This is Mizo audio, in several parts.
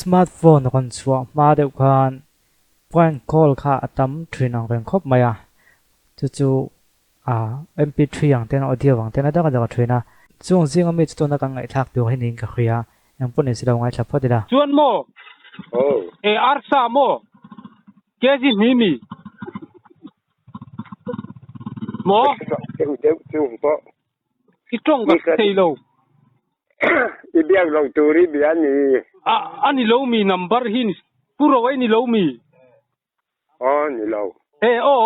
Smartphone rawn chhuah hma deuh khan prank call kha a tam thin ang reng khawp mai a, chu chu mp3 ang ten audio ang ten a dang a dang a thin a. Chung zinga mi chu tuna kan ngaihthlak tur hi niin ka hria, engpawh ni si lo ngaithla phawt ila. Chuan maw? E arsa maw? Kg hnih mi? Maw? Deuh deuh chung pawh. I tawng ka thei lo. I biak lo tur i bia ni. A a ni lo mi number hi ni pu ro ei ni lo mi. Aw ni lo. E aw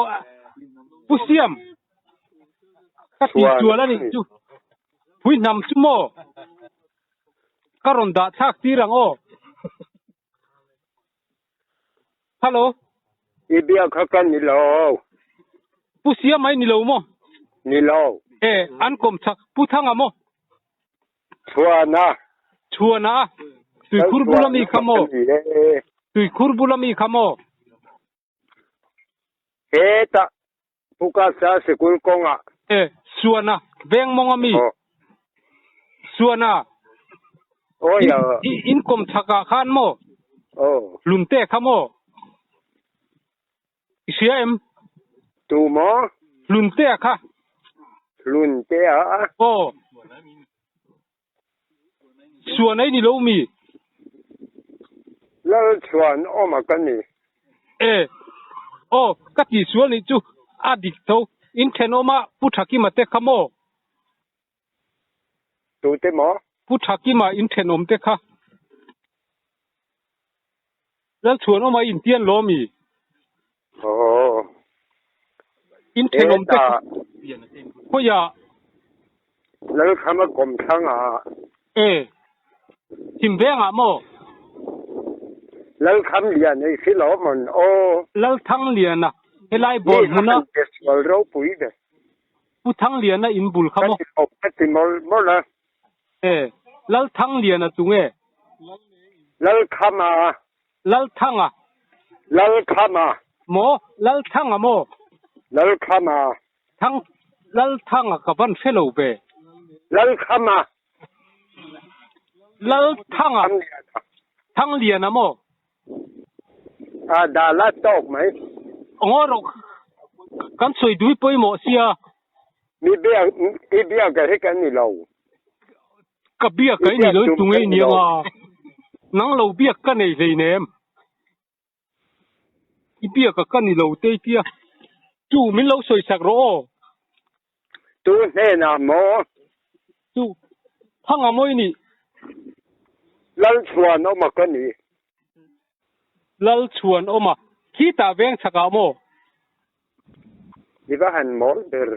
pu siam ka ti sual a nih chu pui hnam chu maw ka rawn dah thlak tir ang aw. Hello. I biak kha ka ni lo. Pu Siam ai ni lo maw? Ni lo. E, an kawm chak Pu Thanga maw? Chhuana. Chhuana a? Tuikhur bula mi kha maw? Tuikhur bula mi kha maw? Hetah Pu Kapsa sikul kawngah. E, Suana, veng mawng a mi? Aw. Suana. Aw ya. In kawm chhakah khan maw? Aw. Lunte kha maw? I hria em? Tu maw? Lunte kha. Lunte a? Aw. Suan ei ni lo mi? Lal chuan awm a ka ni. E, aw, ka tih sual nih chu a dik tho. In thenawma Pu Thakima te kha maw? Tute maw? Pu Thakima in thenawm te kha. Lal chuan awm a intian lo mi? Aw. In thenawm te kha khawiah? Lal kham a kawm thlang a. E. Thim vengah maw? Lal kham lian ei si lo mawn aw. Lal Thang Liana helai bawr hmuna. Mi kha sual ropui ve. Pu Thang Liana in bul kha maw? Ka ti mawlh mawlh a. E, Lalthangliana chu nge? Lalkhama. Lalthanga. Lalkhama. Maw? Lalthanga maw? Lalkhama. Thang, Lalthanga ka van hre lo ve. Lalkhama. Lalthanga. Thangliana maw? A dah la tawk mai. Ngaw rawh kan sawi dui pawimawh sia. Mi biak i biak ka hi ka ni lo. Ka biak ka ni lo tu ngei ni anga. Nang lo biak ka nei hlei nem. I biak ka ni lo te tia. Tu min lo sawi sak rawh aw. Tu hnenah maw? Tu thanga maw i nih? Lalchhuanawma ka ni. Lalchhuanawma, khitah veng chhakah maw? I va han mawl ber.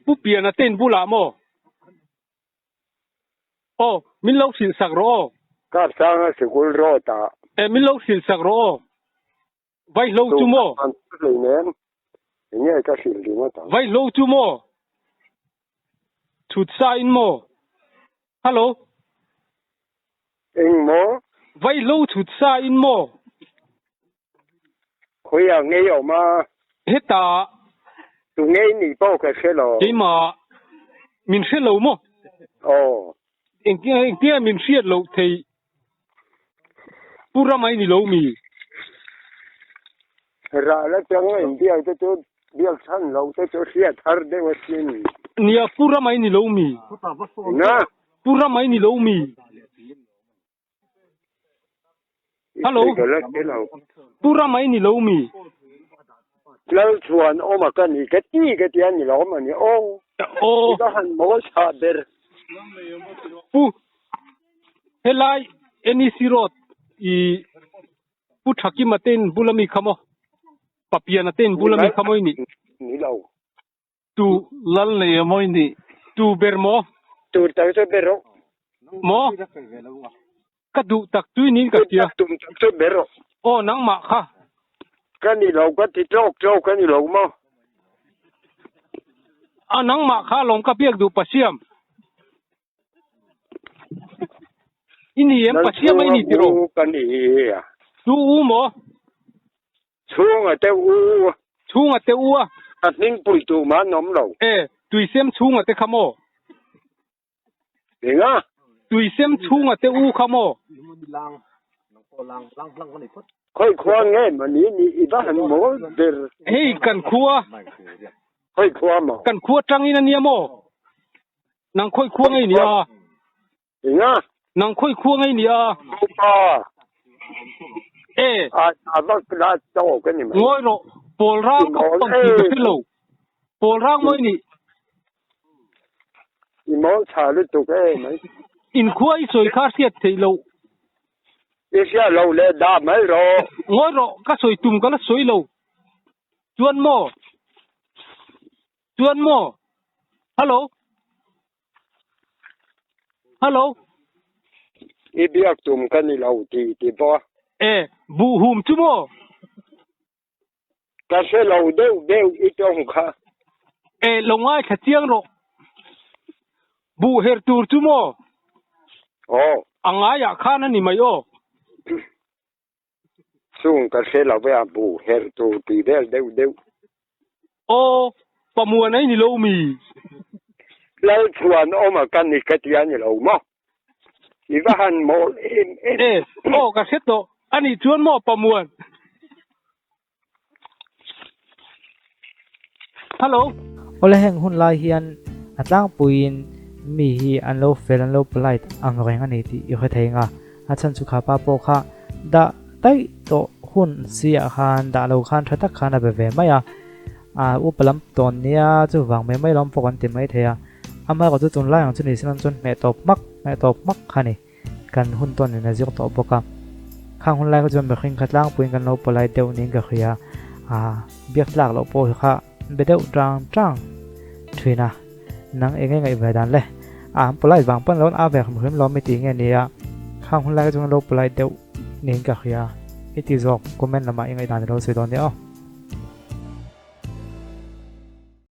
Pu Piana te in bulah maw? Aw, min lo hrilh sak rawh aw. Kapsanga sikul road ah. E, min lo hrilh sak rawh aw. Vaihlo chu maw? Enge ka hrilh ringawt ang. Vaihlo chu maw? Chhut sa in maw? Hello. Eng maw? Vaihlo chhut sa in maw? Khawiah ngei awm a? Hetah. Tu ngei nih pawh ka hre lo. Keimah min hre lo maw? Aw. Engtinge min hriat loh theih? Pu Ramai ni lo mi? Rah la chang a inbiak te chu biak chhan lo te chu hriat har deuh asin. Nia, Pu Ramai ni lo mi? Na. Pu Ramai ni lo mi? Hello. Pu Ramai ni lo mi? Lal chuan awm a ka ni ka ti ka tia ni lo mani aw. Aw. Ka han mawl chhah ber. Pu Helai NEC Road i Pu Thakima te in bula mi kha maw? Papiana te in bula mi kha maw i nih? Ni lo. Tu lal nei a maw i nih? Tu ber maw? Tu tak chu ber rawh. Maw? Ka duh tak tui niin ka hria. Tum tak chu ber rawh. Aw nangmah kha. Ka ni lo ka ti tawk tawk ka ni lo maw? A nangmah kha lawm ka biak duh Pasiam. I ni em Pathian mai ni tiraw? Ka ni a. Tu u maw? Chhunga te u. Chhunga te u a. A hming pui tu ma an awm lo. E, tuisem chhunga te kha maw? Enga? Tuisem chhunga te u kha maw? Khawi khua nge mani ni i va han mawl ber. Hei kan khua. Khawi khua maw? Kan khua tangin a nia maw? Nang khawi khua ngei nia? Enga? Nang khawi khua ngei nia? Upa. E. A a vak la tawk a ni mai. Ngawi rawh. Pawl rang ka pawm tih ka hre lo. Pawl rang mawi nih. I mawl tha lutuk e mai. Inkhua i sawi kha hriat theih loh. I hriat loh leh dah mai rawh. Ngawi rawh, ka sawi tum ka la sawi lo. Chuan maw? Chuan maw? Hello? Hello? I biak tum ka ni lo ti ti bawk a. E, buhhum chu maw? Ka hre lo deuh deuh i tawng kha. E, lo ngaithla chiang rawh. Buh her tur chu maw? Aw. A ngaiah khan a ni mai aw. Chung ka hre lo ve a, buh her tur tih vel deuh deuh. Aw, pamuan ai ni lo mi? Lalchhuan awm a ka ni ka ti a ni lo maw? I va han mawl em em. E, aw ka hre tawh. A nih chuan maw Pamuan? Hello. Awle heng hun lai hian a tlangpuiin mi hi an lo fel an lo polite ang reng a ni tih i hre thei nga. A chhan chu kha pa pawh kha dah daih tawh hun si ah khan dah lo khan tha tak khan a be ve mai a. A upa lam tawn nia chuvang mai mai lawm pawh kan ti mai thei a. Amaherawh chu tunlai ang chu ni se chuan hmeh tawp hmak, hmeh tawp hmak kha ni. Kan hun tawn in a zir tawh bawk a. Khang hun lai kha chuan mihring kha tlangpuiin kan lo polite deuh niin ka hria. A biak tlak loh pawh hi kha be deuh tang tang thin a. Nang eng nge ngaih ve dan le? A an polite vang pawn lo an a ve hrim hrim lo mi tih nge ni a. Khang hun lai kha chuan kan lo polite deuh niin ka hria. I ti zawk comment lamah i ngaihdan i lo sawi dawn nia aw.